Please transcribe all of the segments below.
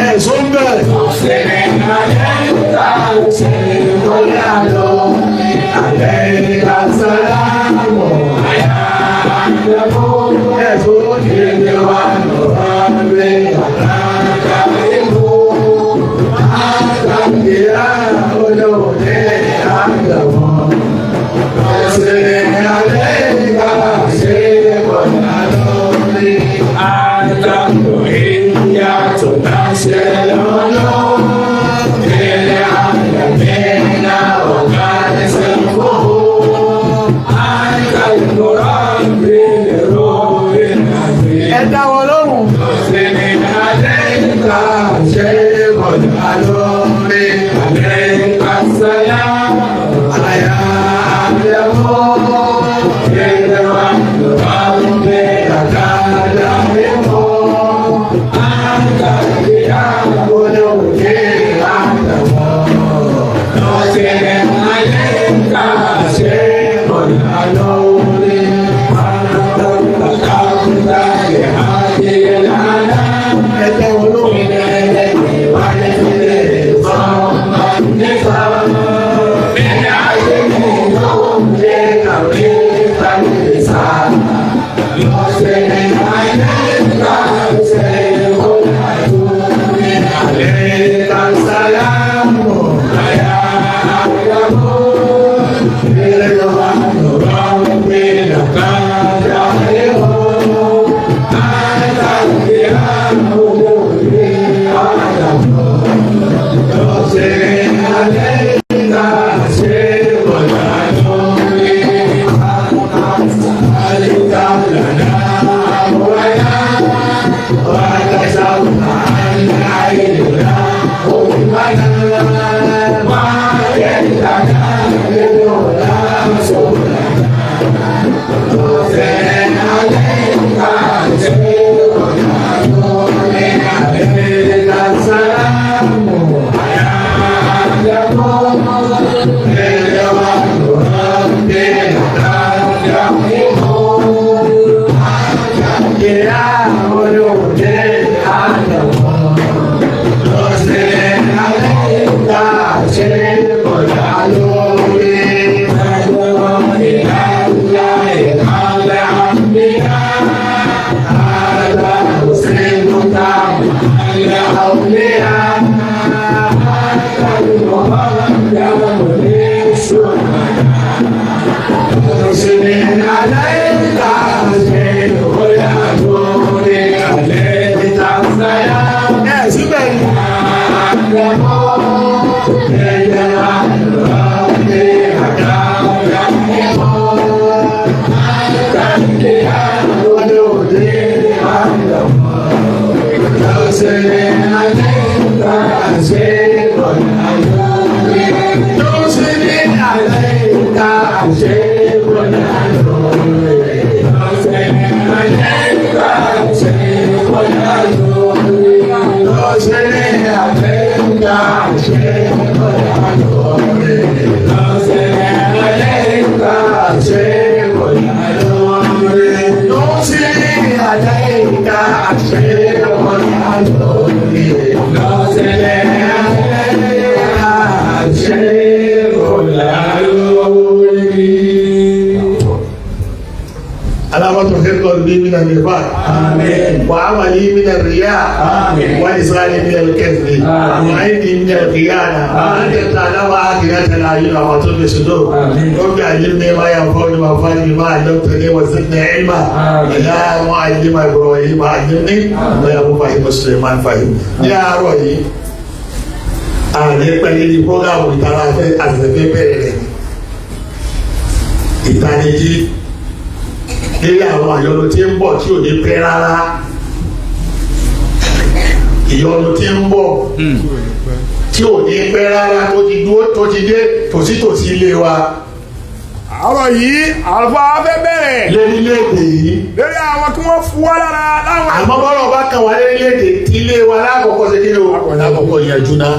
Ẹ̀sùn bẹ́ẹ̀. Ẹ̀sùn. Ẹ dá wọn lóhùn. Ẹ dá wọn lóhùn. Ẹ síbẹ̀ ni. اللهم طهر قلبي من النفاق. آمين. وعملي من الرياء. آمين. ولساني من الكذب. آمين. وعيني من الخيانة. آمين. أنت تعلم عاقبة الأعين وما تخفي الصدور. آمين. رب علمني ما ينفعني وانفعني بما علمتني وزدني علما. آمين. يا معلم إبراهيم علمني. آمين. ويا مفهم سليمان فهمني. Ní àárọ̀ yìí, àní pẹ̀lú ní prógámù ìtara fẹ́ àtẹ̀fẹ́ bẹ̀rẹ̀ rẹ̀. Ìtanijí lórí àwọn àyọnu tí ń bọ̀ tí ò ní pẹ́ rárá. Ìyọnu tí ń bọ̀ tí ò ní pẹ́ rárá, tó ti dúró, tó ti dé tòsítòsí ilé wa. Àárọ̀ yìí, àlùfáà fẹ́ bẹ̀rẹ̀ Lérílẹ̀-èdè yìí. lórí àwọn kí wọ́n fu wá lára láwọn. Àmọ́ bọ́lọ̀ bá kàn wá lérílẹ̀-èdè tí ilé wa lákọ̀ọ́kọ́ ṣe kí ni o, lákọ̀ọ́kọ́ yanjú náà.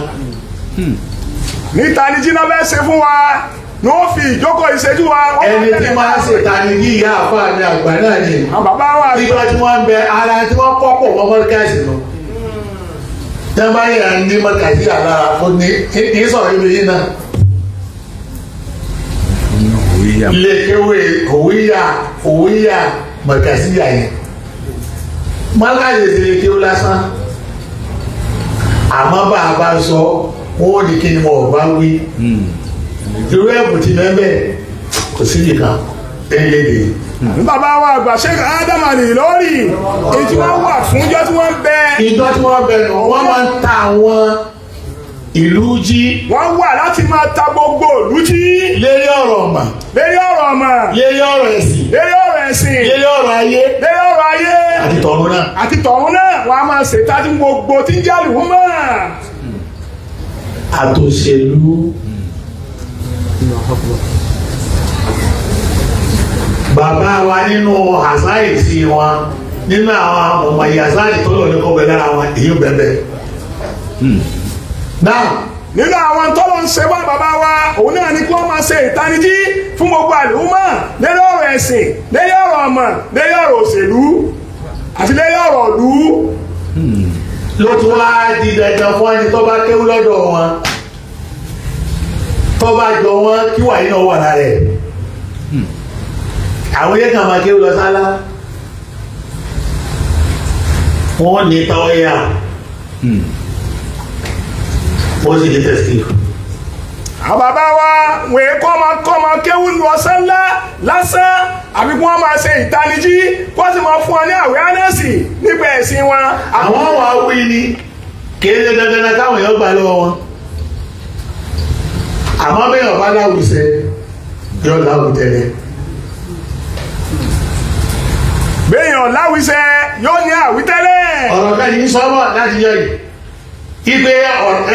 Níta ni jíná fẹ́ ṣe fún wa. Ni wọ́n fi ìjókòó ìṣẹ́jú wa. Wọ́n Ẹni tí máa ń ṣètàní yí ìyá àfáà ní àgbà náà ni. Àwọn bàbá wa Nígbà tí wọ́n ń bẹ ara tí wọ́n kọ́pọ̀ mọ́ mọ́ríkàsì lọ. Tẹ́lá yẹn ní mọ́ríkàsì àlára fún ní kì í sọ̀rọ̀ ibi yìí náà. Ilé kéwé òwúyà òwúyà mọ́ríkàsì yà yẹn. Mọ́ríkàsì ti lè kéwé lásán. Àmọ́ bá a bá sọ, wọ́n ò ní kí ni wọ́n bá wí. Irú ẹ̀bùn ti mẹ́mẹ́ kò sí nìkan ẹ̀yẹ́dẹ̀. Bàbá wa àgbà Sheikh Adam Al-Ilory, èyí tí wọ́n wà fún ìjọ tí wọ́n ń bẹ. Ìjọ tí wọ́n bẹ̀ nù, wọ́n máa ń ta àwọn ìlú jí. Wọ́n wà láti máa ta gbogbo ìlú jí. Lérí ọ̀rọ̀ ọ̀mà. Lérí ọ̀rọ̀ ọmọ. Lérí ọ̀rọ̀ ẹ̀sìn. Lérí ọ̀rọ̀ ẹ̀sìn. Lérí ọ̀rọ̀ ayé. Lérí ọ̀rọ̀ ayé. Àti tọ̀run náà. Àti tọ̀run náà, wọ́n á máa ṣètájú gbogbo tí ń jẹ́ àlùmọ́. Àtòṣèlú. Bàbá wa nínú àsáyì sí wọn, nínú àwọn ọmọ ìyá àsáyì tó lọ ní kọ́bẹ̀ lára wọn, èyí ń bẹ̀bẹ̀. Náà. Nínú àwọn tọ́lọ̀ ń ṣe wá bàbá wa, òun náà ni kí wọ́n máa ṣe ìtanijí fún gbogbo àlùmọ́ lérí ọ̀rọ̀ ẹ̀sìn, lérí ọ̀rọ̀ ọmọ, lérí ọ̀rọ̀ òṣèlú àti lérí ọ̀rọ̀ ìlú. Ló tún wá di dandan fún ẹni tó bá kéwú lọ́dọ̀ wọn, tó bá jọ wọn, kí wàá yín náà wà lára ẹ̀. Àwọn yẹn kàn máa kéwú lọ sálá, wọ́n ní tọ́yà, wọ́n sì ní tẹ̀sí. Àwọn bàbá wa wèé kọ́ máa kéwú lọ sẹ́lá lásán, àbí kí wọ́n máa ṣe ìtanijí, kí wọ́n sì máa fún ọ ní àwẹ́rẹ́sì nípa ẹ̀sìn wọn. Àwọn wà wí ni kì í ṣe dandan náà káwọn èèyàn gbà lọ́wọ́ wọn, àmọ́ bẹ́ẹ̀ ọba láwùsẹ yọ láwùtẹ́lẹ̀. Béèyàn láwùsẹ yóò ní àwítẹ́lẹ̀. Ọ̀rọ̀ kan yìí sọ́mọ̀ láti yọ yìí ipe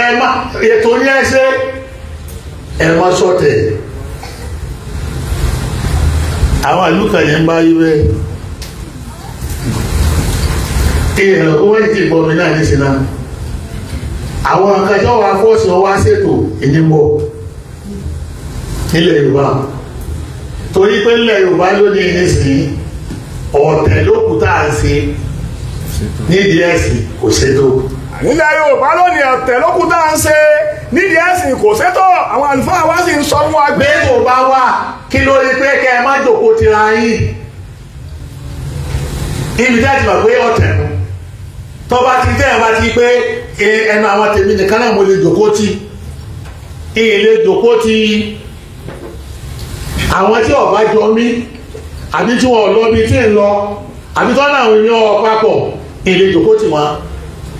ẹ má ètò ní ẹsẹ̀ ẹ má sọ̀tẹ̀. Àwọn ìlú kan yẹn ń bá yí bẹ́ẹ̀, èèyàn kó wọ́n ti gbọ́ mi náà ní sinna. Àwọn akẹ́kọ̀ọ́ wa fọ́ọ̀sì wọn wá ṣètò ìdìbò nílẹ̀ Yorùbá, torí pé nílẹ̀ Yorùbá lónìí nísìnyí ọ̀tẹ̀ ló kù tá à ń ṣe nídìí ẹ̀sìn, kò ṣètò. Nílẹ̀ Yorùbá lónìí ọ̀tẹ̀ lókun tá à ń ṣe nídìí ẹ̀sìn, kò sétò. Àwọn àlùfáà wa sì ń sọ fún wa pé Pé kò bá wà, kí ló rí pé kẹ́ ẹ má jòkó tira yín ibi tẹ́ ti mọ̀ pé ọ̀tẹ̀ nù, tọ́ba ti tẹ́ ẹ bá ti pé ẹnu àwọn tèmi nìkan náà mo lè jòkó tì, ìyìn lè jòkó tì àwọn tí ọba jọ mí, àbí tí wọn lọ bí tí ń lọ, àbí tọ́nà àwọn èèyàn ọ̀pápọ̀, ìyìn lè jòkó tì wọn.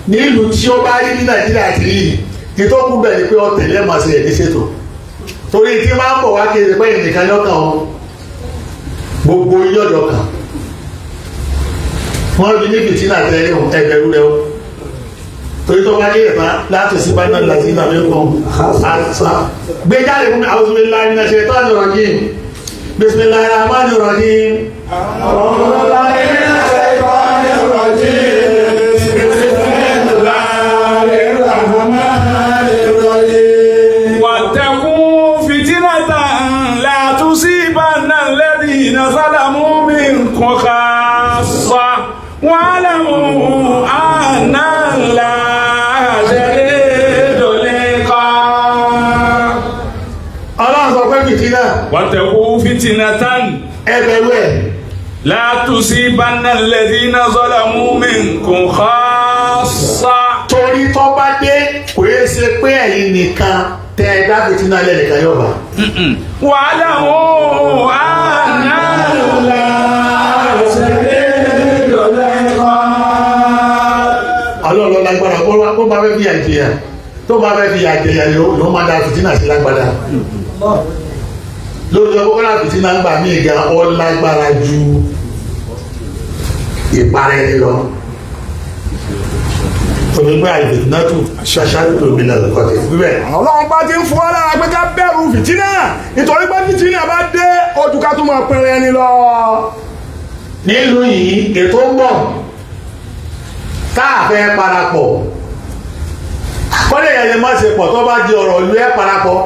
Nílùú tí ó bá rí ní Nàìjíríà ti rí ní tó kú bẹ́ẹ̀ ni pé ọ̀tẹ̀ lẹ́ẹ̀ma ṣe ẹ̀ ní ṣètò, torí tí máa ń bọ̀ wá kiri pé ìnìkan lọ́kàn o, gbogbo yọ̀dọ̀ kan wọ́n fi ní fìtínà tẹ́lẹ̀ ẹgbẹ̀rú rẹ o, torí tó bá dé ìfà láti sí bá náà láti ìlànà ẹ̀kọ́ àṣà gbé jáde fún mi. A'udhu billahi minash shaitani rajim, bismillahir rahmanir rahim. A'udhu billahi minash shaitanir rajim. Bismillahir rahmanir rahim. Wattaqu fitnatan la tusibanna alladhina zalamu minkum khassa wa'lamu anna Allaha shadidul iqab. Ọlọ́run sọ pé fìtínà. Wattaqu fitnatan. Ẹgbẹ̀rú ẹ̀. La tusibanna alladhina zalamu minkum khassa. Torí tó bá dé, kò yẹ ṣe pé ẹ̀yin nìkan tẹ ẹ dá fìtínà lẹ́nìkan yóò bá. Wa'lamu anna Allaha shadidul iqab. Ọlọ́run ló lágbára bó bá fẹ́ fi àjẹyà, tó bá fẹ́ fi àjẹyà yóò máa da fìtínà sí lágbádá lórí ọkọ̀. Kọ́lá fìtínà ń gbà míì gan, ó lágbára ju ìparẹ́ ẹni lọ. Onígbà ìfìtínà tù ṣaṣá tó mi lọ kọ́tẹ̀ wíwẹ̀. Ọlọ́run bá ti ń fún wa lára pé ká bẹ̀rù fìtínà, nítorí pé fìtínà bá dé, ojú ká tún máa pẹrẹ ẹni lọ. Nílùú yìí, ètò ń bọ̀ káàfẹ́ parapọ̀, kọ́lé yẹn lè má ṣe pọ̀, tó bá di ọ̀rọ̀ ìlú ẹ̀ parapọ̀.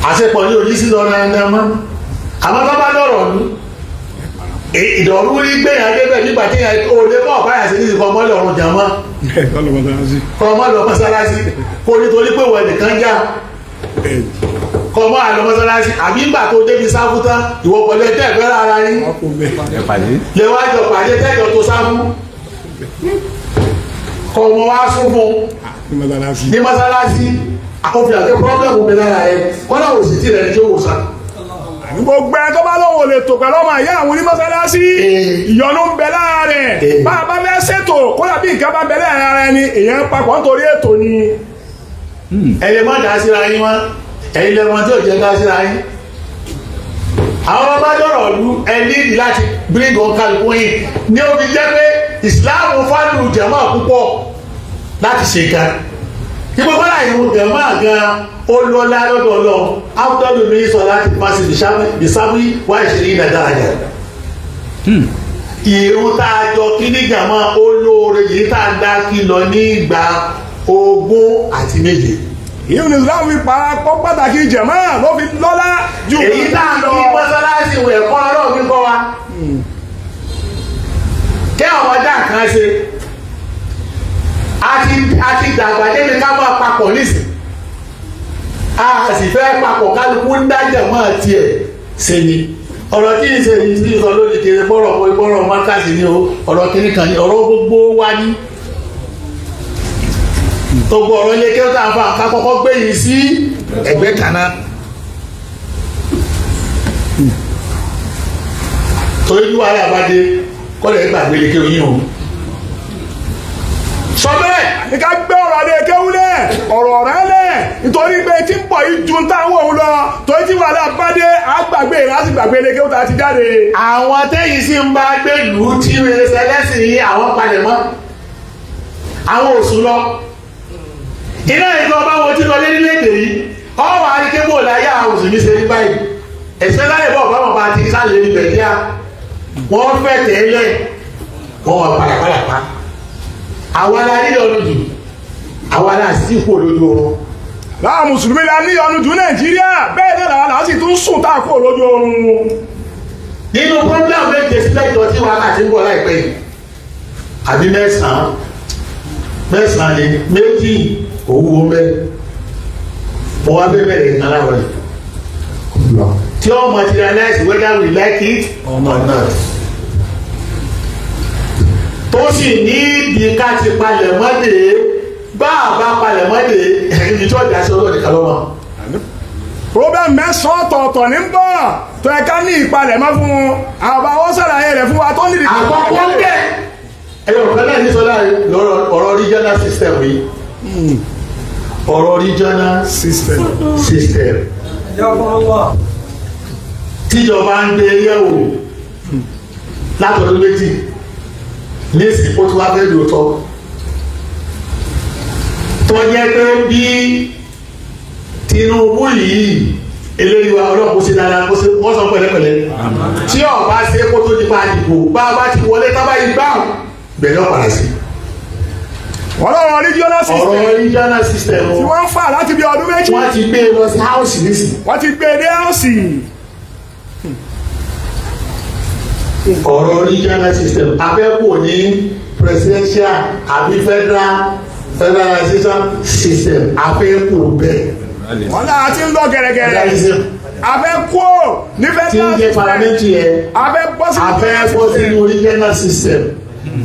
Àṣepọ̀ ní òní sí lọ́nà ẹ̀nà mọ́. Àmọ́ tó bá lọ́rọ̀ ní ìdọ̀rú rí gbẹ̀yàn débẹ̀ nígbà tí ò lè bọ́ ọ̀báyà sí ní ìsìnkọ́ mọ́lẹ̀ ọ̀run jàmọ́, kọ́ mọ́ lọ mọ́sálásí kó nítorí pé wọ́n nìkan já kọ́ mọ́ àlọ́ mọ́sálásí, àbí ńgbà tó débi sáfù tán, ìwọ pẹ̀lú ẹ̀tẹ́ ìfẹ́ ara yín lè wá jọ pàdé tẹ́jọ tó sáfù, kọ́ mọ́ wá sún fún ní mọ́sálásí, àkọ́fíà pé problem mi lára ẹ kọ́lá òsì tí rẹ̀ ní tí ó wò sàn. Gbogbo ẹ tó bá lóun ò lè tò pẹ̀lú ọmọ ìyá àwọn onímọ́sálásí, ìyọnu ń bẹ lára rẹ̀. Bá a bá fẹ́ ṣètò, kódà bí nǹkan bá bẹ lára rẹ̀ ni èèyàn papọ̀ nítorí ètò ni. Ẹ lè má dá síra yín mọ́, ẹ̀yin lẹ́mọ tí ò jẹ́ dá síra yín. Àwọn ọba dọ̀rọ̀ lu ẹ nídìí láti bring on kálukú yín ní ó fi jẹ́ pé ìsìláàmù fánù jẹ̀mọ́ púpọ̀ láti ṣe nǹkan. Ìgbogbo ìrun jẹ̀mọ́ gan ó lọ́lá lọ́dọ̀ Ọlọ́run. Áfúdọ́lù mi sọ láti fásitì bisáwí wá ìṣẹ̀lẹ̀ ìdàdárajà. Ìrun tá a jọ kí ní jàmọ́ ó lóore yìí tá a dá kí lọ ní ìgbà 27. Ìyẹn ní Islam fi parapọ̀ pàtàkì jẹ̀mọ́ ló fi lọ́lá ju Èyí tá a kí mọ́sálásí ìwẹ̀ ẹ̀kọ́ ọlọ́run fi kọ́ wa. Kí àwọn ọjà kan ṣe a ti dàgbà débi ká máa papọ̀ nísìn, a sì fẹ́ papọ̀, kálukú ń dájà mọ́ tiẹ̀ ṣe ni. Ọ̀rọ̀ tí ń ṣe yìí sí sọ lónìí kiri bọ́rọ̀ bọ́rọ̀ mọ́kàsí ni o, ọ̀rọ̀ kìíní kan ni, ọ̀rọ̀ gbogbo wa ní gbogbo ọ̀rọ̀ ilé kí ó tà fà ká kọ́kọ́ gbé yìí sí ẹgbẹ́ kan náà, torí bí wàhálà bá dé kọ́lẹ̀ gbàgbé lè kéwìn o sọ bẹ́ẹ̀. Ní ká gbé ọ̀rọ̀ adé kéwúlẹ̀ ọ̀rọ̀ rẹ̀ lẹ̀, nítorí pé tí ń bọ̀ yìí ju táwọn òun lọ, torí tí wàhálà bá dé àgbàgbé láti gbàgbé lè kéwú tá a ti jáde. Àwọn tẹ́yìn sí ń bá gbèlú tí ẹsẹ̀ lẹ́sìn yìí, àwọn palẹ̀ mọ́, àwọn òsùn lọ iná ìgbà ọba wọn tí lọ lé nílé-èdè yìí, ọwọ́ àríkébò láyé àwọn òsùn ṣe ní báyìí ẹ̀sẹ̀ láyé bọ̀ bá wọn bá ti sálẹ̀ ní bẹ̀ríà, wọ́n fẹ́ tẹ́lẹ̀ wọ́n wà pàlàpàlàpà. Àwa la nílò ọdún jù, àwa la sì kú lójú oorun. Láwọn mùsùlùmí la ní ọdún jù Nàìjíríà, bẹ́ẹ̀ náà làwọn làwọn sì tún sùn tá a kú lójú oorun. Nínú problem méje sí mẹ́jọ tí wákàtí ń bọ̀ láìpẹ́ yìí, àbí mẹ́sàn-án, mẹ́sàn-án ni, méjì òwúwo mẹ́ mo wá bẹ́ẹ̀ bẹ̀rẹ̀ nǹkan láwọn yìí tí ó materialize whether we like it or not, tó sì ní ibi ká ti palẹ̀ mọ́dé, bá a bá palẹ̀ mọ́dé, ibi tí ó dá sí ọlọ́ọ̀dẹ kan lọ́mọ. Problem mẹ́sàn-án ọ̀tọ̀ọ̀tọ̀ ní ń bọ̀ tó ẹ ká ní ìpalẹ̀mọ́ fún un, àwọn àwọn sàlàyé rẹ̀ fún wa tó nídìí. Àkọ́kọ́ ń bẹ̀ ẹ̀yọ̀ kan náà ní sọ́lá lọ́rọ̀ ọ̀rọ̀ regional system yìí, ọ̀rọ̀ regional system system tíjọba ń gbé yẹ̀wò látọdún 2 nísìnyí, ó ti wá fẹ́ lóòótọ́ tó jẹ́ pé bí Tinubu yìí eléyìí wa ọlọ́pàá ṣe dáadáa kó ṣe wọ́n sọ pẹ̀lẹ́pẹ̀lẹ́ tí ọba ṣe kó tó nípa àdìbò bá a bá ti wọlé tábà yìí gbà bẹ̀rẹ̀ ọ̀padà sí. Wọ́n lọ́rọ̀ regional system. Ọ̀rọ̀ regional system tí wọ́n ń fà láti bí ọdún 2. Wọ́n ti gbé e lọ sí house nísìnyí. Wọ́n ti gbé e dé house. Ọ̀rọ̀ regional system abẹ́kù ní presidential àbí federalization system abẹ́kù bẹ́ẹ̀. Wọ́n náà ti ń lọ gẹ̀rẹ́gẹ̀rẹ́. Federalism Abẹ́ kó ní tí ń federal jẹ́ system. parliamentary yẹn. Abẹ́ bọ́ sí Abẹ́ bọ́ sínú regional system.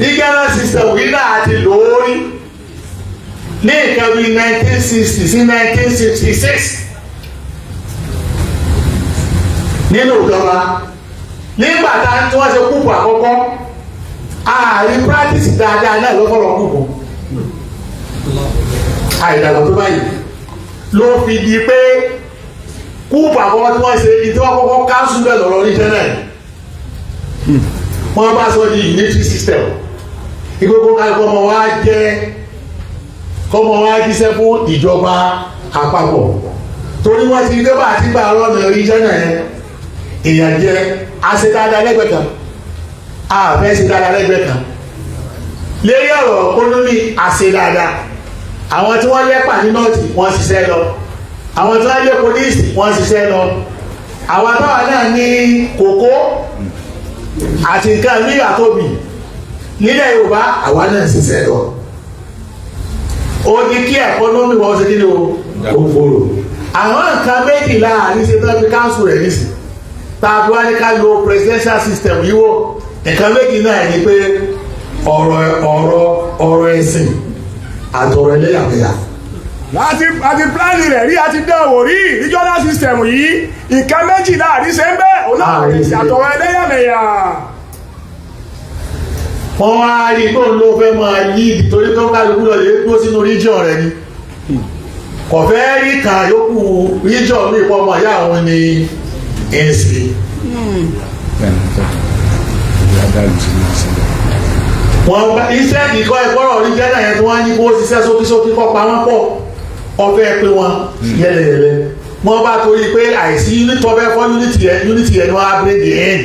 Regional system yìí náà ti lórí ní nǹkan bíi 1960 sí 1966 nínú ìjọba nígbà tá tí wọ́n ṣe kúkú àkọ́kọ́, ààrí practice dáadáa náà lọ́fọ̀rọ̀ kúkú àìdàgbà tó báyìí ló fi di pé kúkú àkọ́kọ́ tí wọ́n ṣe ní tí wọ́n kọ́kọ́ káńsù bẹ́ẹ̀ lọ́rọ̀ regional, wọ́n bá sọ di unitary system, ìgbógbó kálukú ọmọ wa jẹ́ kọ́mọ wa jíṣẹ́ fún ìjọba àpapọ̀, torí wọ́n ti gbé bá àti gbà lọ́nà regional yẹn èèyàn jẹ́ aṣedáadáa lẹ́gbẹ̀ẹ́ kan, àfẹ́ ṣe dáadáa lẹ́gbẹ̀ẹ́ kan lérí ọ̀rọ̀ kólómì àṣedáadáa. Àwọn tí wọ́n lẹ́pà ní nọ́ọ̀tì wọ́n ṣiṣẹ́ lọ. Àwọn tí wọ́n lé polisi, wọ́n ṣiṣẹ́ lọ. Àwọn táwa náà ní kòkó àti nǹkan ní àtòbí nílẹ̀ Yorùbá, àwa náà ṣiṣẹ́ lọ. Ó ní kí economy wọn ṣe kí ni o, ó fòrò. Àwọn nǹkan méjìlá àríṣe tó fi cancel rẹ̀ nísì tàbí wá ní ká lo presidential system yíwò. Nǹkan méjì náà ni pé ọ̀rọ̀ ẹ̀sìn àtọ̀rọ̀ ẹlẹ́yàmẹ̀yà. Àti plan rẹ̀ rí, àti dán wò rí. Regional system yìí, nǹkan méjìlá àríṣe ń bẹ́ òun náà, Àríṣe. àtọ̀rọ̀ ẹlẹ́yàmẹ̀yà. Wọ́n wá rí pé òun ló fẹ́ máa lead, torí tó kálukú lọ lè dúró sínú region rẹ̀ ni, kò fẹ́ rí kan yókù region mi pọ̀ mọ́ ìyá àwọn ní ẹ̀sìn. Bẹ́ẹ̀ni tó ìyá dàlù sí ní ìsìnlẹ̀. Wọ́n bá iṣẹ́ ìkọ́ ẹ̀kọ́rọ̀ region yẹn tí wọ́n ní kó ṣiṣẹ́ sókísókí kọ́ pa wọ́n pọ̀, ọfẹ́ pé wọ́n yẹlẹyẹlẹ. Wọ́n bá torí pé àìsí unity, ọfẹ́ fọ́ unity yẹn. Unity yẹn ni wọ́n á bring in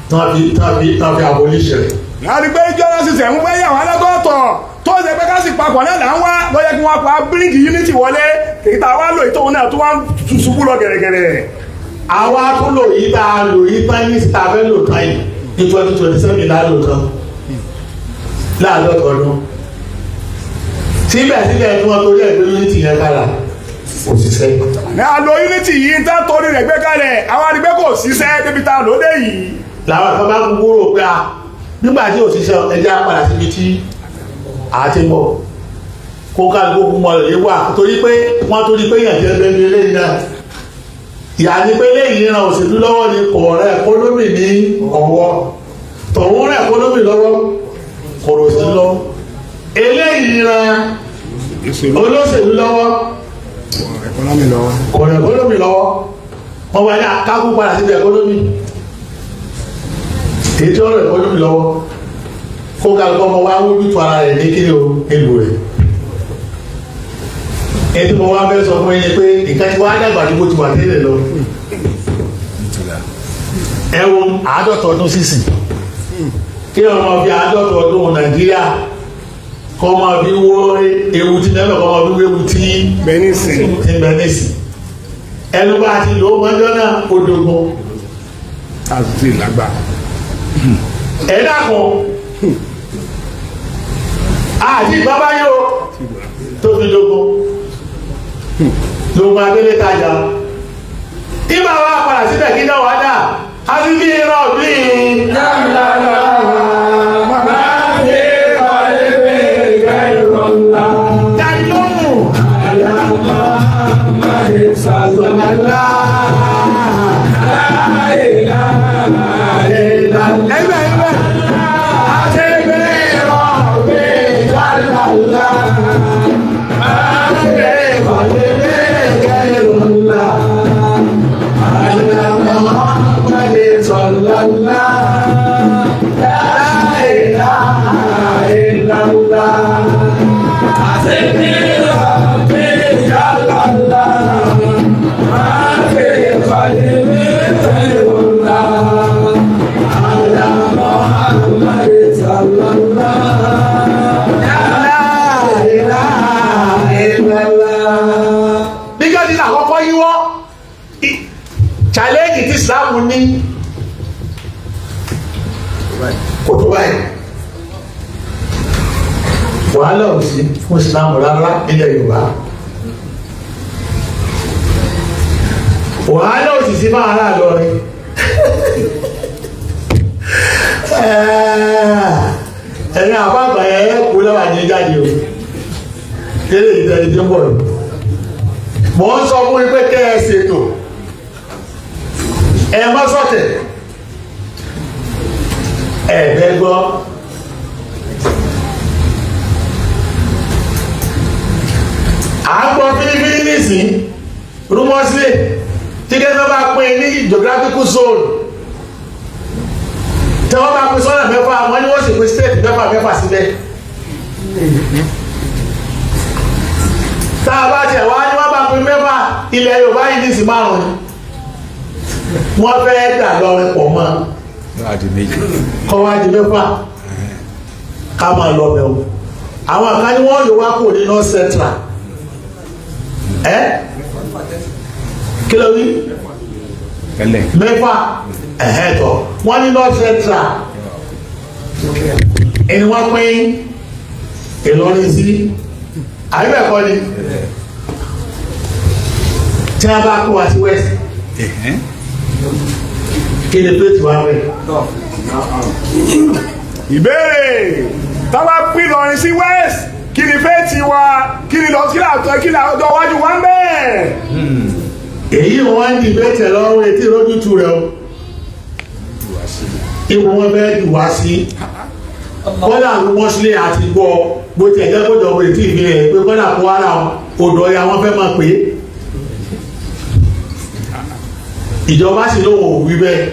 tí wọ́n fi abolish rẹ̀. Láti pé regional system ń fẹ́ yà wá lọ́tọ̀ọ̀tọ̀, tó ṣe pé ká sì papọ̀ náà là ń wá lọ́yẹ́ kí wọ́n pa bring unity wọlé. Èyí tá a wá lò yìí, tóun náà tó wá ń ṣubú lọ gẹ̀rẹ́gẹ̀rẹ́. Àwa tó lò yìí, tá a lò yìí tán ní tá a fẹ́ lò tán yìí ní 2027 la lò tán láàdọ́ta ọdún. Síbẹ̀síbẹ̀ tí wọ́n torí ẹ̀ gbé unity yẹn kára, kò ṣiṣẹ́. Ní a lo unity yìí ń tán torí rẹ̀ gbé kalẹ̀, àwọn adigbé kò ṣiṣẹ́ débi tá a lò dé yìí. Làwọn kan bá kúkú rò pé a nígbà tí òṣìṣẹ́, ẹjẹ́ á padà síbi tí a ti mọ̀, kó kálukú kú mọ́ lè wà, torí pé wọ́n torí pé yàn jẹ́ bẹ́ẹ̀ lẹ́yìn náà. Ìyá ni pé lẹ́yìn ran òṣèlú lọ́wọ́ ni, kò rẹ̀ economy ní ọwọ́. Tọ̀hún rẹ̀ economy lọ́wọ́, kò rò sí lọ́wọ́. Eléyìí ran olóṣèlú lọ́wọ́, economy lọ́wọ́. Kò rẹ̀ economy lọ́wọ́. Wọ́n wá ní akákú padà síbi economy, èyí tí wọ́n rẹ̀ economy lọ́wọ́, kó kálukú ọmọ wa wójú tó ara rẹ̀ ní kíni o èlò rẹ̀. Èyí tí mo wá fẹ́ sọ fún yín ni pé nǹkan tí wọ́n á dàgbà ju bó ti wà tẹ́lẹ̀ lọ. Ẹ wo 50 ọdún sísìn, kí ọmọ fi 50 ọdún Nàìjíríà kọ́ máa fi wó ewu tí nẹ́bẹ̀, kọ́ máa fi wó ewu tí Bẹ́nísìn. tí ń bẹ nísìn. Ẹnu bá ti lò ó mọ́jọ́ náà, ó dogun. Àti lágbà. Ẹ dákun, àti bàbá yóò tó fi dogun, dogun abẹ́lé tajà. Kí bàbá padà síbẹ̀, kí náà wá dà á fi bí irọ́ bí. Máa fi qalbi ghayrullah. Dájú lóhùn. Muhammad sallallahu la ilaha illallah. Ẹgbẹ́. Hasbi rabbi jallallah. Máa fi qalbi ghayrullah. Ala Muhammad sallallahu la ilaha illallah. Hasbi rabbi jallallah. Máa fi qalbi ghayrullah. Ala Muhammad sallallahu la ilaha illallah. Níjọ́ tí àkọ́kọ́ yíwọ́, challenge tí Islam ní kò tó báyìí. Wàhálà ò sí fún Islam rárá nílẹ̀ Yorùbá, wàhálà ò sì sí fún ará Ìlọrin. Ẹ̀yin àbábà ẹ̀ kú lẹ́wà ní jáde o, kéré ìtẹ́ni tí ń bọ̀ yìí. Mò ń sọ fún yín pé kẹ́ ẹ ṣètò, ẹ má sọ̀tẹ̀, ẹ bẹ́ gbọ́. À ń gbọ́ fínífíní nísìn rúmọ́sílẹ̀ tí kẹ́kẹ́ bá pín ní geographical zone, tí wọ́n bá pín sọ́nà mẹ́fà, wọ́n ní wọ́n sì pín state mẹ́fà mẹ́fà síbẹ̀. Tá a bá tiẹ̀ wá ní wọ́n bá pín mẹ́fà, ilẹ̀ Yorùbá yìí ní sí márùn-ún ni wọ́n fẹ́ dà lọ́rin pọ̀ mọ́. Láti méjì. Kọ́ wá di mẹ́fà, ká máa lọ bẹ̀ wò. Àwọn kan ní wọ́n yóò wá kò ní North Central ẹ́. Kí ló wí? Tẹ́lẹ̀. 6 ẹ̀hẹ́tọ̀. Wọ́n ní North Central ẹni wọ́n pín Ìlọrin sí, àbíbẹ̀kọ́ ni? Tí wọ́n bá kó wa sí West, kí ni plate wa wẹ̀? Ìbéèrè, táwa pín Ìlọrin sí West, kí ni fẹ́ ti wa? Kí ni lọ kí làtọ́ kí làtọ́ wájú wa ń bẹ́ẹ̀? Èyí wọ́n ń dìbẹ́tẹ̀ lọ́rùn etí ìrójútu rẹ̀ o. Ipò wọn fẹ́ jù wá sí kọ́dà mọ́sílẹ̀ àti gbọ́ bó ti ẹ̀jẹ̀ kó jọ̀wọ́ etí ìfihàn ẹ̀ pé kọ́dà kó ara odò ọya wọn fẹ́ máa pè é. Ìjọba sì lóun ò wí bẹ́ẹ̀.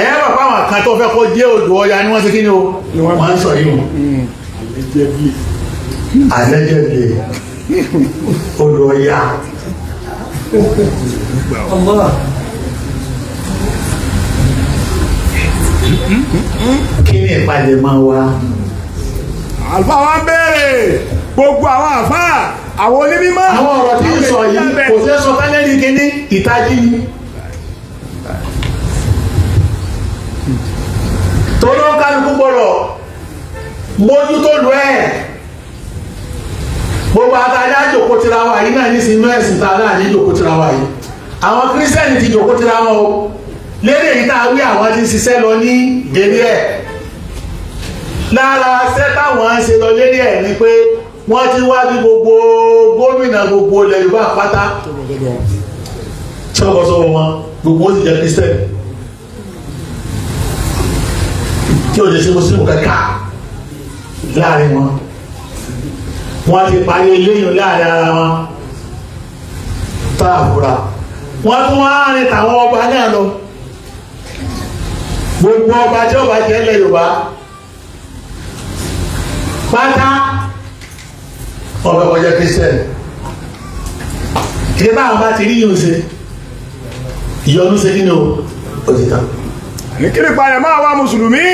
Ẹ bá fáwọn kan tó fẹ́ kó jẹ́ odò ọya ni wọ́n ṣe kí ni o, wọ́n ń sọ yìí o. Alẹ́jẹ̀bi odò ọya. Kí ni ìpalẹ̀mọ́ wa? Àlùfáà wa ń béèrè, gbogbo àwọn àfáà, àwọn onímọ̀. Àwọn ọ̀rọ̀ tí ń sọ yìí kò ṣeé sọ fẹ́lẹ́ ní kíní ìtají ni. Torí ó kálukú gbọ́dọ̀ mójútó lu ẹ̀. Gbogbo àtàlẹ́ àjòkó tira wa yìí náà ní sinú ẹ̀sìn tá a náà ní jòkó tira wa yìí. Àwọn kírísítẹ́nì ti jòkó tira wọn o. Lédè yìí tá a wí, àwọn ti ń ṣiṣẹ́ lọ ní eré ẹ̀. Lára ṣẹ́ táwọn ń ṣe lọ lérí ẹ̀ ni pé wọ́n ti wá bí gbogbo gómìnà gbogbo ilẹ̀ Yorùbá pátá tí wọ́n kọ́ sọ́wọ́ wọn, gbogbo ó sì jẹ́ kírísítẹ́nì tí ò lè ṣe mùsùlùmí kankan láàrin wọn. Wọ́n ti parí eléyìn láàrin ara wọn tá a fura. Wọ́n tún wá rìn tàwọn ọba náà lọ. Gbogbo ọba tí ọba jẹ́ ilẹ̀ Yorùbá pátá, ọbẹ̀ kọjá kírísítẹ́nì. Ìdí táwọn bá ti rí yìí ń ṣe ìyọnu ṣe kí ni o, ó ti tán. Ní kí ni palẹ̀ máa wá mùsùlùmí?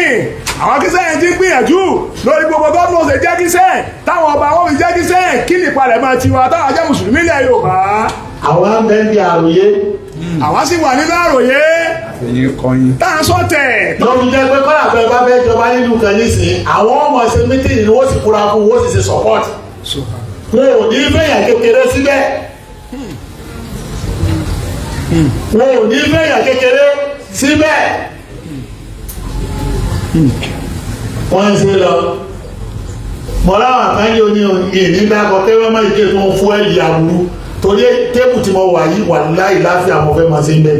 Àwọn kírísítẹ́nì ti ń gbìyànjú lórí gbogbo gómìnà ṣe jẹ́ kírísítẹ́nì, táwọn ọba wọn fi jẹ́ kírísítẹ́nì. Kí ni palẹ̀ máa tiwa táwọn jẹ́ mùsùlùmí ilẹ̀ Yorùbá? Àwọn ń bẹ bí àròyé. Àwa sì wà nínú àròyé. Ẹ̀yin kọyin. Tá à ń sọ̀tẹ̀. Lórí jẹ́ pé kọ́lá bẹ́ẹ̀ bá fẹ́ jọba nínú kan nísìnyí, àwọn ọmọ ṣe mítìnì ni wọ́n sì kúra fún, wọ́n sì ṣe support. Wọn ò ní fẹ̀yà kékeré síbẹ̀. Wọn ò ní fẹ̀yà kékeré síbẹ̀. Wọ́n ń ṣe lọ. Mọ̀láwà kan yóò ní ìní dákọ̀ kẹ́wẹ́ má ìké tó ń fún ẹ̀yà aburú torí tébù tí mo wà yìí wà láì láfíà mo fẹ́ máa ṣe ń bẹ̀.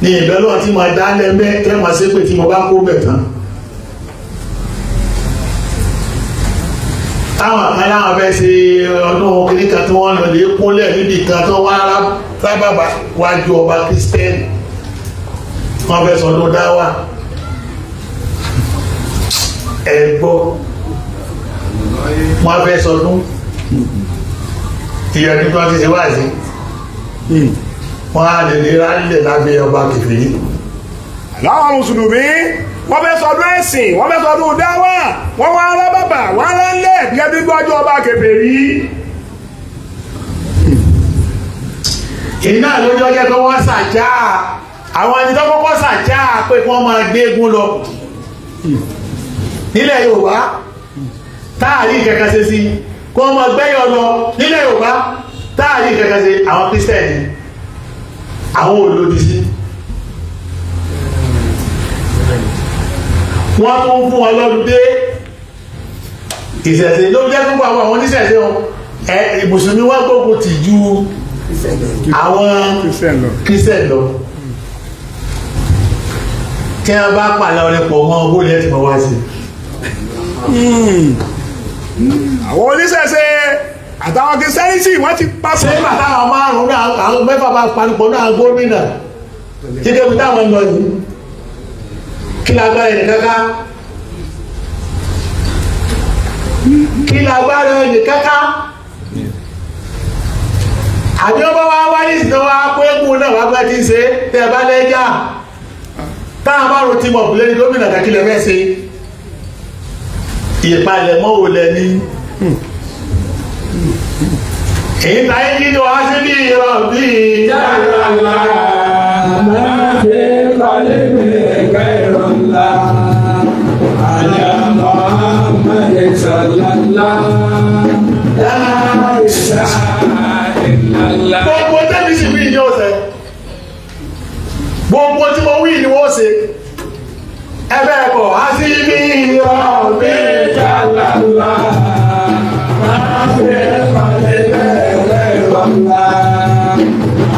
Ní ìbẹ́lọ́ tí mo dá lẹ́mẹ́ tẹ́ máa ṣe pé tí mo bá kó bẹ̀ tán. Táwọn kan láwọn fẹ́ ṣe ọdún kìíní kan tí wọ́n lọ lè kúnlẹ̀ níbi kan tó wá rábàbà wájú ọba kírísítẹ́nì, wọ́n fẹ́ sọdún dáwà. Ẹ gbọ́, wọ́n fẹ́ sọdún ìyọ̀dún tí wọ́n ti ṣe wá sí, wọ́n á lè lè rálẹ̀ lábẹ́ ọba kèfèrí. Láwọn mùsùlùmí wọ́n fẹ́ sọdún ẹ̀sìn, wọ́n fẹ́ sọdún dáwà, wọ́n wá rá bàbà, wọ́n rá ńlẹ̀ gẹ́gẹ́ bí gbọ́jú ọba kèfèrí. Iná lójó jẹ́ pé wọ́n ṣàjá àwọn ẹni tó kọ́kọ́ ṣàjá pé kí wọ́n máa gbé eégún lọ nílẹ̀ Yorùbá táàrí kẹ̀kẹ́ ṣe sí, kí wọ́n máa gbẹ́yọ̀ lọ nílẹ̀ Yorùbá táàrí kẹ̀kẹ́ ṣe, àwọn Kírísítẹ̀nì àwọn olòdì sí. Wọ́n tún fún wọn lọ́dún dé ìṣẹ̀ṣe ló jẹ́ púpọ̀ àwọn oníṣẹ̀ṣe wọn mùsùlùmí wọ́n gbógun tì ju àwọn Kírísítẹ̀nì lọ. Tí wọ́n bá pàlà ọ̀rẹ́ pọ̀ mọ́ owó lẹ́tì mọ́ wá sí. Àwọn oníṣẹ̀ṣe àtàwọn Kírísítẹ́nì wọ́n ti papọ̀. Ṣé bàtà àwọn márùn-ún náà, àwọn mẹ́fà bá panupọ̀ náà gómìnà kíkẹ́ bí táwọn lọ yìí, kí lágbára ẹnì kankan? Kí lágbára ẹnì kankan? Àbí ọba wa wá ní ìsìn wa pé kú náà wá gbẹ́ tí ń ṣe tẹ́ ẹ bá lẹ́jà táwọn márùn tí mọ̀ lẹ́ni gómìnà kàkílẹ̀ fẹ́ ṣe ìpalẹ̀mọ́ wo lẹ ní? Ìta yìí ni wàá sí bí irọ́ bí. ما في قلبي غير الله على محمد صلى الله لا إله إلا الله. Gbogbo tẹ́bí sì wí ní ọ̀sẹ̀. Gbogbo tí mo wí ni wọ́n ṣe. Ẹbẹ̀ ẹ̀kọ́, a sí bí irọ́ bí. الله ما في قلبي غير الله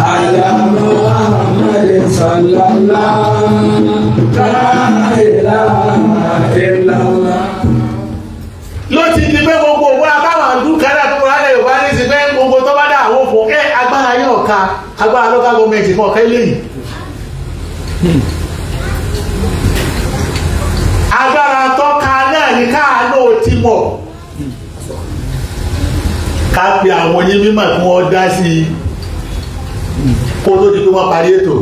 على محمد صلى الله لا إله إلا الله. Ló ti di pé gbogbo òwúrọ̀ abáwọn àdúkàdà tó wọ́n lálẹ́ Yorùbá ní sí pé gbogbo tó bá dà àwọn òfò ẹ agbára yóò ka agbára local government kan ọ̀kẹ́ lẹ́yìn. Agbára tọ́ka náà ní káàánú ti mọ̀ ká pe àwọn onímọ̀ kí wọ́n dá sí i kó tó di pé wọ́n parí ètò,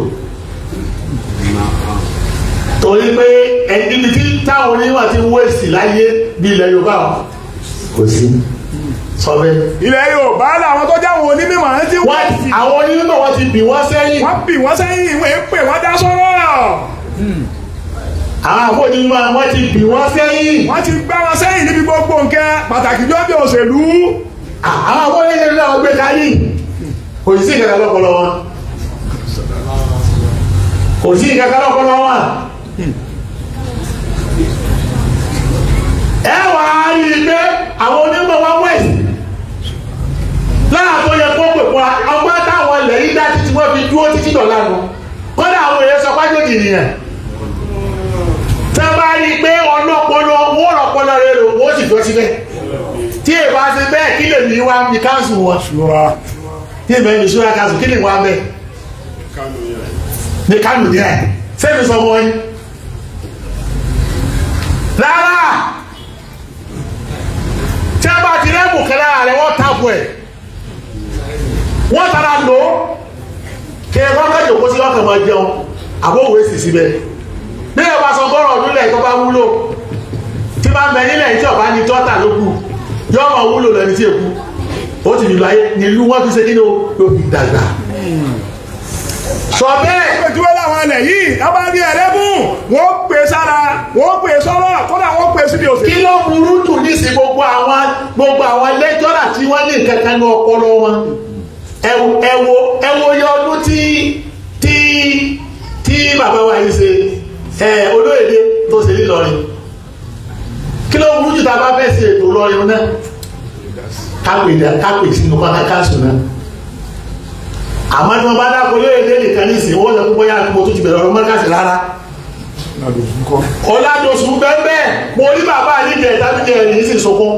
torí pé ẹni níbi tí táwọn onímọ̀ ti ń wéèsì láyé bí ilẹ̀ Yorùbá o, kò sí sọ bẹ́ẹ̀. Ilẹ̀ Yorùbá làwọn tó jáwọn onímọ̀ ń ti Wọ́n àwọn onímọ̀ wọ́n ti bì wọ́n sẹ́yìn. Wọ́n bì wọ́n sẹ́yìn, ìwé pè wọ́n dá sọ́rọ̀. Àwọn àfọ onímọ̀ wọ́n ti bì wọ́n sẹ́yìn. Wọ́n ti gbá wọn sẹ́yìn níbi gbogbo nǹkan, pàtàkì lóbi òṣèlú. Àwọn àfọ onímọ̀ náà gbé káyì, kò sí ìkàkà lọ́pọlọ wọn, kò sí ìkàkà lọ́pọlọ wọn. Ẹ wà á rí i pé àwọn onímọ̀ wọn wẹ̀sì lára tó yẹ kó pè fún wa. Ọgbọ́n táwọn ilẹ̀ yìí dá títí wọ́n fi dúró títí dọ̀la nù. Kọ́dà àwọn èèyàn sọ pájọ́jì nìyẹn. Tẹ́ bá rí i pé ọlọ́pọlọ wọ́n rọpọlọ rẹ lò, wọ́n sì dúró síbẹ̀. Tí èèbá ṣe bẹ́ẹ̀, kí lè ní wá ní káńsù wọn? Tí èèbá ní ṣúra káńsù, kí lè wá bẹ́ẹ̀ ní kánù díẹ̀ sẹ́mi sọ wọ́n yín rárá. Tí a bá ti rẹ́bù kẹlẹ́ rẹ̀, wọ́n tàbù ẹ̀, wọ́n tara lò ó kí ẹ wọ́n kájò kó sí ọkàn máa jẹun àbówò èsì síbẹ̀. Bí ẹ bá sọ gọ́rọ̀ ọdún lẹ̀ tó bá wúlò tí bá ń bẹ nílẹ̀ tí ọba ní tọ́tà ló kù, yọ́ máa wúlò lẹ́ni tí èkú ó ti nílò ayé nílùú wọ́n fi ṣe kí ni ó ló fi dàgbà sọ bẹ́ẹ̀. Ojúwé làwọn ilẹ̀ yìí wọ́n bá rí ẹlẹ́bùn, wọ́n pè sára, wọ́n pè sọ́rọ̀, kódà wọ́n pè síbi òṣèlú. Kí ló burú jù nísìn gbogbo àwọn lẹ́jọ́rà tí wọ́n ní nǹkan kan ní ọpọlọ wọn? Ẹ wo ẹ wo yọ ọdún tí bàbá wa yìí ṣe ẹ olóyèdè tó ṣe nílọrin. Kí ló burú jù tá a bá fẹ́ ṣe ètò lọrin náà, kápè sínú káńsù náà? Àmọ́ tí wọ́n bá dáko olóyèdè nìkan nísìn, wọ́n sọ pé bóyá mo tún ti bẹ̀rẹ̀ ọ̀rọ̀ mọ́kàsí rárá. Ọ̀làdọ̀sùn bẹ́ẹ̀, mo rí bàbá àlejò tàbí jẹ ẹ̀yìn sì sunkún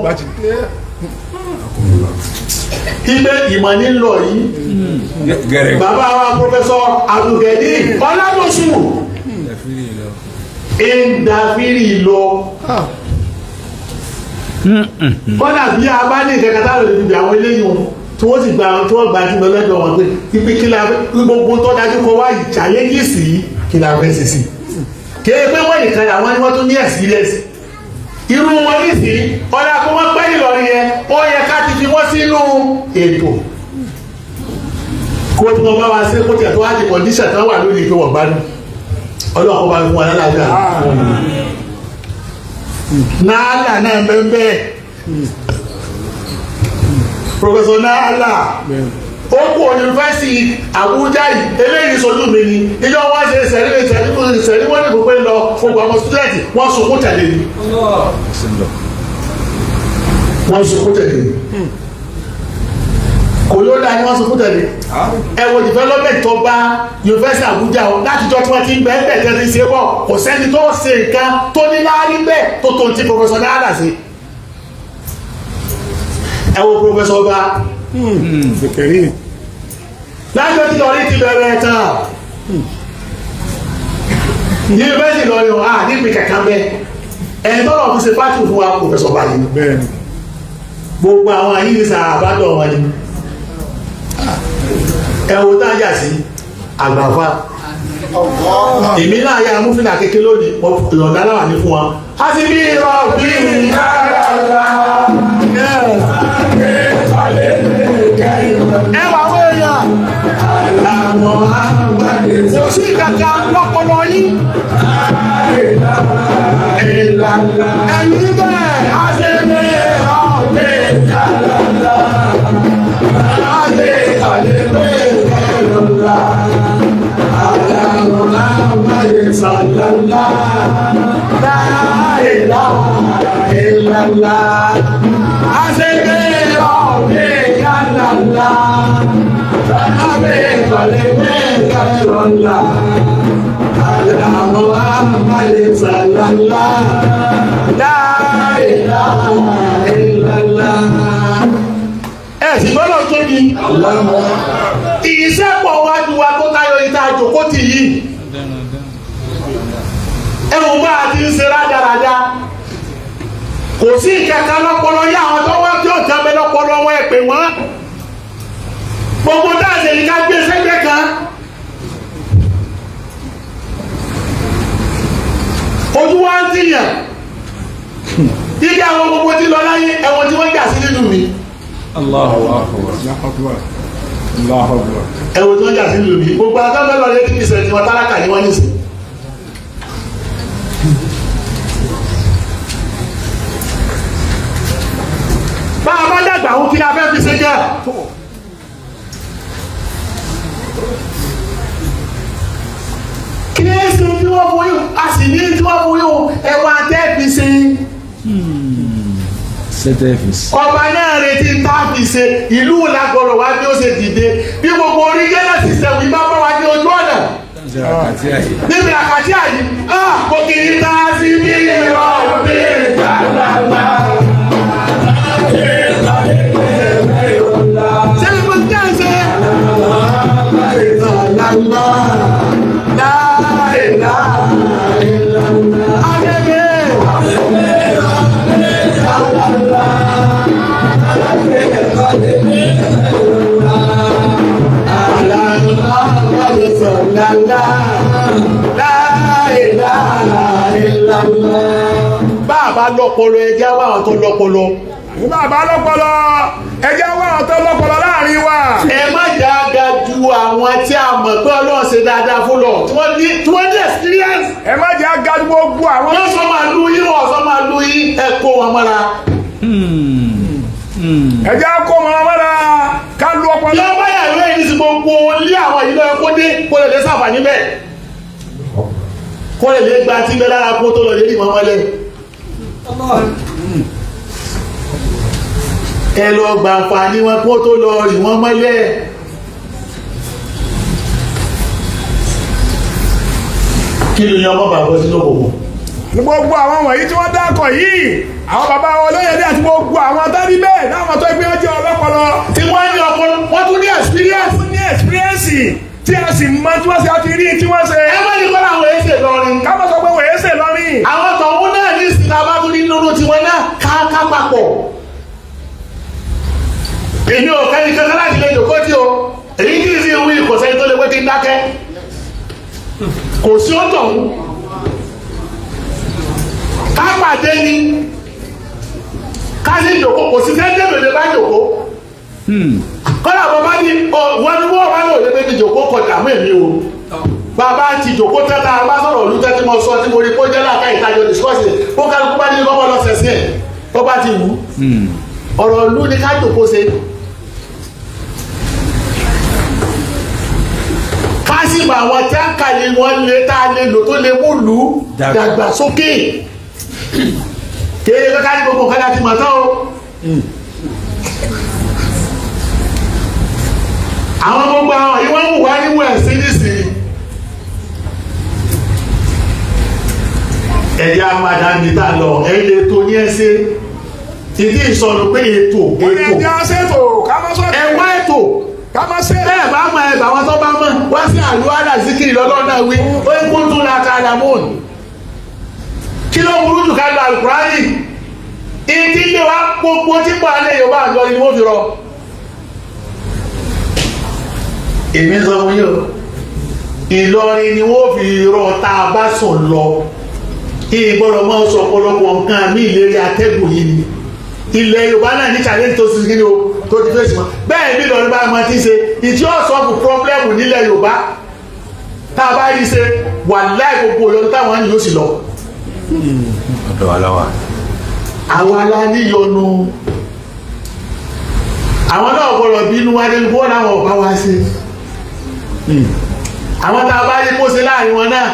ibẹ̀ ìmọ̀ ní lọ yìí. Gẹ̀rẹ̀. Bàbá wa Professor Abdulgani Ọ̀làdọ̀sùn ìdàfírì lọ. Kọ́dà bí a bá ní ìkẹ́kẹ́ táwọn olùdíje àwọn eléyìí wọn tí wọ́n sì gba tí wọ́n gba tí wọ́n lẹ́jọ́ wọn pé ibi kí la fẹ́ gbogbo tó dájú kọ wá challenges yìí, kí la fẹ́ ṣe sí kéé pé wọ́n nìkan àwọn ni wọ́n tún ní experience irú wọn nísìnyí. Ọ̀dà kó wọ́n pẹ́ nílọrin yẹn, ó yẹ ká ti fi wọ́n sínú ètò kó tí wọ́n bá wa ṣe kó tiẹ̀ tó wá di condition tí wọ́n wà lónìí pé wọ́n gbádùn. Ọlọ́run kó bá fún wa lálàáfíà. Náàlà náà bẹ́ẹ̀, Professor Náàlà ó kú yunifásitì Àbújá yìí. Eléyìí sojú mi ni ìjọ wọn ṣe sẹ̀rí wọ́n ní gbogbo lọ gbogbo àwọn student wọ́n sunkún tẹ̀lé ni, wọ́n sunkún tẹ̀lé ni. Kò ló dáa ni wọ́n sunkún tẹ̀lé. Ẹ wo development tó bá yunifásitì Àbújá o látijọ́ tí wọ́n ti ń bẹ́ẹ̀ bẹ́ẹ̀ tẹ́lẹ̀ ṣe bọ̀, kò sẹ́ni tó ṣe nǹkan tó ní láárí bẹ́ẹ̀ tó tó ti Professor Náàlà ṣe. Ẹ wo Professor Ọba lájọ́ tí lọrí ti bẹ̀rẹ̀ tán yunifásitì lọrí o a níbi kankan bẹ́ẹ̀ ẹni tó lọ fi ṣe pátì fún wa, Professor Ọba yìí. Gbogbo àwọn yìí ní sàbádọ̀ wọn ni. Ẹ wo tá a jà sí àgbàfà, èmi náà yà múfìlà kékeré lónìí, ìyọ̀ǹda náà wà ní fún wa a sì bí irọ́ bí. sí kankan lọ́pọlọ yín. Ẹ̀yin bẹ́ẹ̀ á ṣe ní ọ̀gbẹ́ kàlàlà. Á ṣe àlébẹ́ kẹlọ́lá. Àlàmúlá máyé sàlálà. Láìlá ìlàlá. Á ṣe ní ọ̀gbẹ́ kàlàlà. Á ṣe àlébẹ́ kẹlọ́lá. Ẹ̀sìn gbọ́dọ̀ tó ní ìṣẹ́pọ̀ wájú wa tó tayọ ìta àjòkó tì yìí. Ẹ̀wọ̀n bá a ti ń ṣe rádaràda. Kò sí ìkẹta lọ́pọlọ yá àwọn tó wá tí ó tẹ́bẹ̀ lọ́pọlọ wọn ẹ̀ pè wọ́n. Gbogbo dáàsẹ̀ yìí ká gbé sẹ́gbẹ́ kan. Ojú wa ń tìyàn ibi àwọn gbogbo tí lọ láyé ẹ̀wọ̀n tí wọ́n jà sí nínú mi. Allahu akbar. Allahu akbar. Ẹ̀wọ̀n tí wọ́n jà sí nínú mi, gbogbo àtọ́fẹ́ lọ létí ìṣẹ̀ tí wọ́n tálákà ní wọ́n ní sí. Bá a bá dàgbà òun kí la fẹ́ fi ṣe jẹ́. Kí ní ṣe tí wọ́n fún yín, a sì ní tí wọ́n fún yín ẹwà tẹ́ fi ṣe. Sẹ́tẹ̀fìs. Ọba náà retí tá a fi ṣe ìlú làgbọ̀rọ̀ wá bí ó ṣe dìde bí gbogbo orí jẹ́lẹ̀ sísẹ̀ wí bá bá wa ní ojú ọ̀nà níbi àkàtì àyè kò kì í ta sí bí ìrọ̀bí gbàgbàgbà. Ṣé mo jẹ́ ṣe? Adébẹ̀. Bàbá lọ́pọlọ, ẹjá wà àwọn tó lọ́pọlọ. Bàbá lọ́pọlọ, ẹjẹ́ wà àwọn tó lọ́pọlọ láàrin wa. Ẹ má jà ga ju àwọn tí a mọ̀ pé Ọlọ́run ṣe dáadáa fún lọ tí wọ́n ní tí wọ́n ní experience. Ẹ má jẹ́ aga ju gbogbo àwọn. Wọ́n sọ máa lu yín, wọ́n sọ máa lu yín, ẹ kó wọn mọ́ra. Ẹjẹ́ kó wọn mọ́ra ká lu ọpọlọ. Yọ báyà lóye ní sí gbogbo ilé àwọn ìlú ẹ kó dé kó lè lè sàǹfààní bẹ́ẹ̀. Kó lè lè gba tí bẹ́ẹ̀ lára kó tó lọ lè rí wọn mọ́lẹ̀. Ẹ lọ gba àǹfààní wọn kó tó lọ rí wọn mọ́lẹ̀. Kí ló yan ọmọ bàbá sínú òkùnkùn? Ní gbogbo àwọn wọ̀nyí tí wọ́n dákọ̀ yìí, àwọn bàbá wọn olóyèdè àti gbogbo àwọn tó rí bẹ́ẹ̀ láwọn tó gbé ọjọ́ ọlọ́pọlọ Tí wọ́n ní ọpọlọ, wọ́n tún ní experience. wọ́n ní experience tí a sì mọ tí wọ́n ṣe àti rí tí wọ́n ṣe. Ẹ má ní kọ́lá àwọn èsè lọrin. Ká má sọ pé wọ́n èsè lọ́rìn. Àwọn tọ̀hún náà ní ìsìnká bá tún ní nínú tiwọn náà ká papọ̀. Èmi ò kẹ́ni kankan láti lè jòkó tí o. Èyí kì í sí ìwé ìkọ̀sẹ́ni tó lè wé kí n dákẹ́. Kò sí ó tọ̀hún. Ká pàdé ni. Ká sì jòkó, kò sí sẹ́ńtẹ̀ lè bá jòkó. Kọ́lá bàbá ní wọ́n ní wọ́n bá ní òde méjì jòkó kọjá mọ́ èmi o. Bàbá ti jòkó tẹ́ta bá sọ̀rọ̀ olú tẹ́tí mo sọ tí mo rí kó jẹ́ láàká ìtajọ discourse kó kálukú bá ní kọ́kọ́ lọ sẹ̀sìn ẹ̀ tó bá ti wù ú. Ọ̀rọ̀ ìlú ni ká jòkó ṣe. Ká sì mọ àwọn tí a kà lè wọ́n lé tá a lè lò tó lè mú lù ú dàgbà sókè. Kéde ká ní gbogbo nǹkan láti mọ̀ tán o. Àwọn gbogbo àwọn yìí wọ́n mú wá níwò ẹ̀sìn nísìnyí. Ẹ̀yà padà ní ta lọ ẹ̀yìn ètò ní ẹsẹ̀ ìdí ìsọnù pé ètò Wọ́n ní ètò ẹjẹ́ ṣètò ká má sọ ẹ̀wá ètò ká má ṣe. Bẹ́ẹ̀ bá mọ ẹ̀bà wọn tó bá mọ̀ wá sí àlùhàdà síkìrì lọ́lọ́nà wí ó ń kún tún la kàdà mọ́ọ̀nù. Kí ló burú jù ká lọ àlùkùránì? Ìdí ilé wa gbogbo tí pọ̀ alẹ́ Yorùbá àjọ ni wọ́n fi rọ. Èmi sọ fún yín o, Ìlọrin ni wọ́n fi rọ tá a bá sùn lọ. Ìgbọ́dọ̀ máa sọ ọ̀pọ̀lọpọ̀ nǹkan mi ìlérí atẹ́gùn yìí ni. Ilẹ̀ Yorùbá náà ní challenge tó ti kí ni o tó ti fèsì mọ́. Bẹ́ẹ̀ bí Ìlọrin bá máa ti ṣe ìtí ọ̀sọ́ọ̀fù pọ́blẹ́mù nílẹ̀ Yorùbá. Tá a bá rí ṣe, wàláì, gbogbo ìyọnu táwọn yóò sì lọ. Ọ̀dọ̀ wa lọ́wọ́. Àwa la níyọnu. Àwọn náà gbọ́dọ̀ bínú wá dé bó láwọn ọba wá sí. Àwọn tá a bá rí kó ṣe láàrin wọn náà,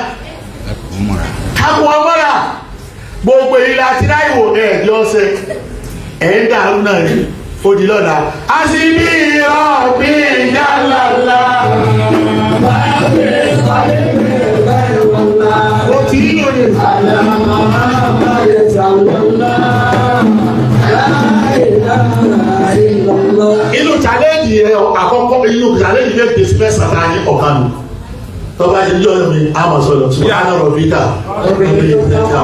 Ẹkùn mọ̀ra. Kákó wọn mọ́ra. Gbogbo èyí la ti ráìwò ẹ̀ẹ́dì ọ̀sẹ̀ ẹ̀ ń dàrú náà ni ó di lọ́la. A sì ní ìrọ̀bí yálàlá. Ó ti rí òye. Inú challenge yẹn àkọ́kọ́, inú challenge yẹn dé space àtàní ọ̀kan nù. Tọ́ba ti yọ̀ mi, a máa sọ̀rọ̀ sùn. Á lọ rọ̀ bíkà. Ọ̀rọ̀ bí ìtẹ̀jà.